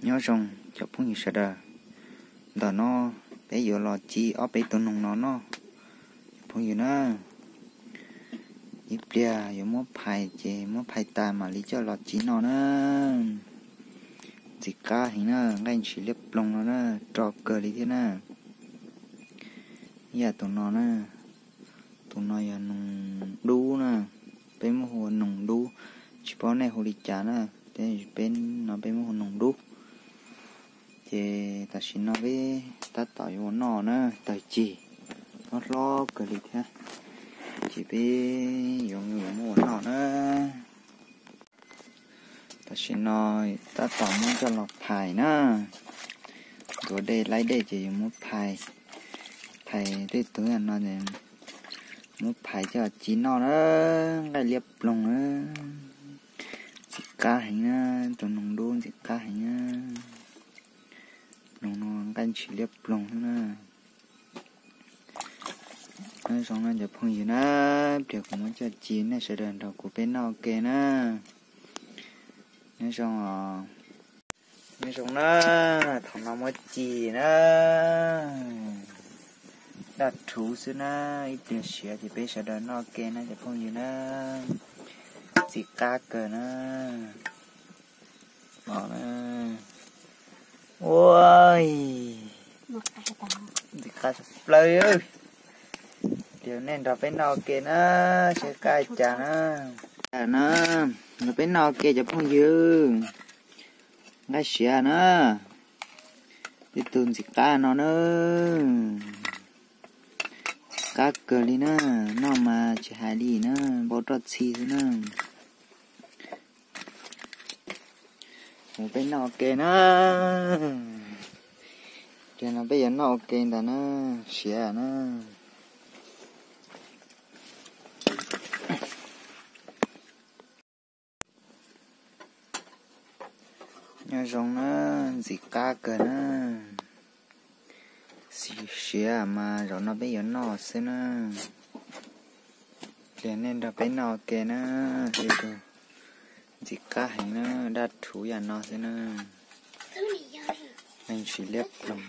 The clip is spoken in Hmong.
Nyob zoo cov phooj ywg sawv daws, ntawm no peb yuav los ci ob peb tus noog no noj. Phooj ywg na, ib pliag yuav muab phais ces muab phais tas mam li coj los ci noj na. Ntxim qab heev na, nqaij ntshis liab ploog no na, rog kawg li thiab na. Ib yam tus no na, tus no yog noog dub na, peb muab hu ua noog dub, tsis paub nej hu li cas na, peb no peb muab hu noog dub. Ces tam sim no peb tab tom yuav ua noj na, tawg cig, hlob hlob kawg li thiab, ces peb yuav yuav muab ua noj na. Tam sim no tab tom muab coj los phais na, ntxuav dej laib dej ces yuav muab phais, phais tej tug no, muab phais coj ci noj na, nqaij liab ploog na. Ntxim qab heev na, tus noog dub ntxim qab heev na. Noog no nqaij ntshis liab ploog xwb na. Nyob zoo no cov phooj ywg na, pliag kuv muab coj ci nej sawv daws nrog kuv peb noj ua ke na. Nyob zoo os. Nyob zoo na, thaum no muab ci na, daj rhuv xwb na, ib pliag siav ces peb sawv daws noj ua ke na cov phooj ywg na. Ntxim qab kawg na. Ua, ntxim qab tshaj plaws. Pliag nej nrog peb noj ua ke na, saib qab cas na. Na, nrog peb noj ua ke cov phooj ywg. Nqaij siav na, tej tug ntxim qab no na. Ntxim qab kawg li na, noj mas tsis hais li na, npau roj txhi xwb na. Mus peb noj ua ke na. Pliag no peb yuav noj ua ke ntag na, siav na. Nyob zoo na, ntxim qab kawg na. Siav mas zaum no peb yuav noj xwb na. Pliag nej nrog peb noj ua ke na. Ntxim qab heev na, daj rhuv yam no xwb na. Nqaij ntshis liab ploog.